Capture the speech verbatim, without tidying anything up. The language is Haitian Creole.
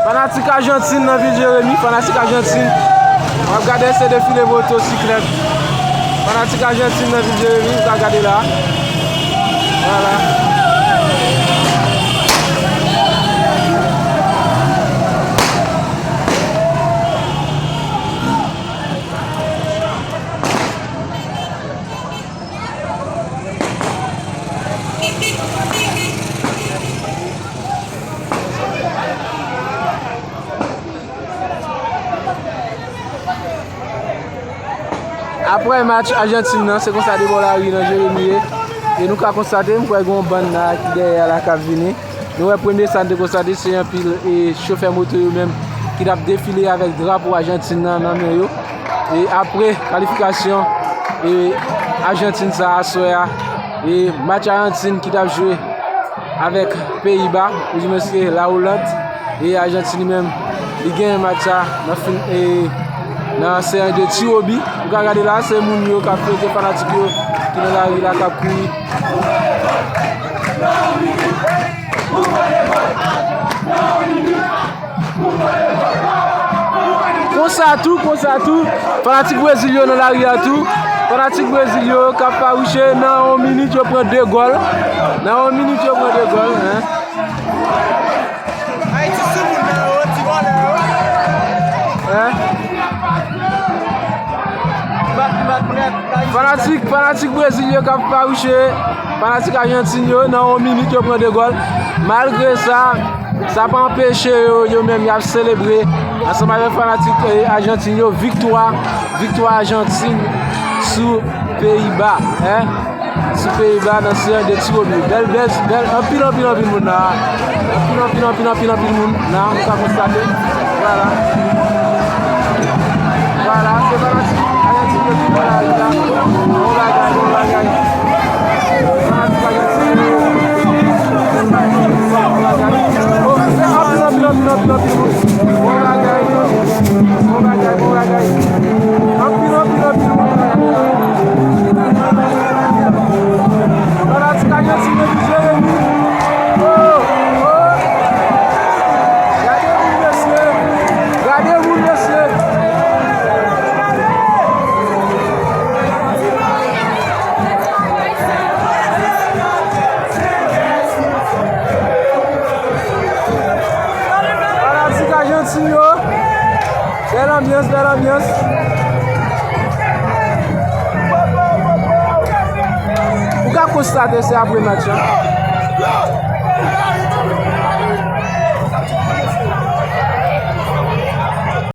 Fanatik Ajantin nan vil Jeremi, fanatik Ajantin. W ap gade se defile motosiklèt. Fanatik Ajantin nan vil Jeremi, w ka gade la. Vwala. Apre match Ajantin nan, se konsa de bò lari nan Jeremi ye. E nou ka konstate, m kwè gen yon bann la ki dèyè a la k ap vini. Nou wè premye sa n te konstate, se anpil e chofè moto yo menm ki t ap defile avèk drapo Ajantin nan nan men yo. E apre kalifikasyon e Ajantin sa aswè a, e match Ajantin ki t ap jwe avèk Peyiba, oudimwen se la Oland, e Ajantin li menm, li genyen match sa nan fin, e, nan seri de tirobi. Ou ka gade la, se moun yo k ap fete, fanatik yo ki nan lari la k ap kouri. Konsa tou, konsa tou, fanatik Brezil yo nan lari a tou. Fanatik Brezil yo k ap fawouche, nan yon minit yo pran de gòl. Nan yon minit yo pran de gòl, en. Ayiti sou moun nan yo, ti vòlè yo. Hein? Bat, bat, bat, bat. Fanatik, fanatik Brezil yo k ap fawouche, fanatik Ajantin yo, nan yon minit yo pran de gòl. Malgre sa, sa pa anpeche yo, yo menm y ap selebre ansanm avèk fanatik, eh, Ajantin yo, viktwa, viktwa Ajantin sou Peyiba, hein? Sou Peyiba nan seri de tirobi. Bèl, bèl, bèl, anpil, anpil, anpil moun la. Anpil, anpil, anpil, anpil, anpil moun la, nou ka konstate. Vwala. Vwala, se fanatik Ajantin yo ki nan lari la. Bon bagay, bon bagay. Fanatik Ajantin yo. Bon bagay. Oh, anpil, anpil, anpil, anpil, anpil moun. Bon bagay. Bon bagay, bon bagay. Anpil, anpil, anpil moun. Fanatik Ajantin yo ki jere li. Oh, oh. Gade moun, mesye. Gade moun, mesye. Fanatik Ajantin yo. Bèl anbyans, bèl anbyans. Ou ka konstate se apre match lan.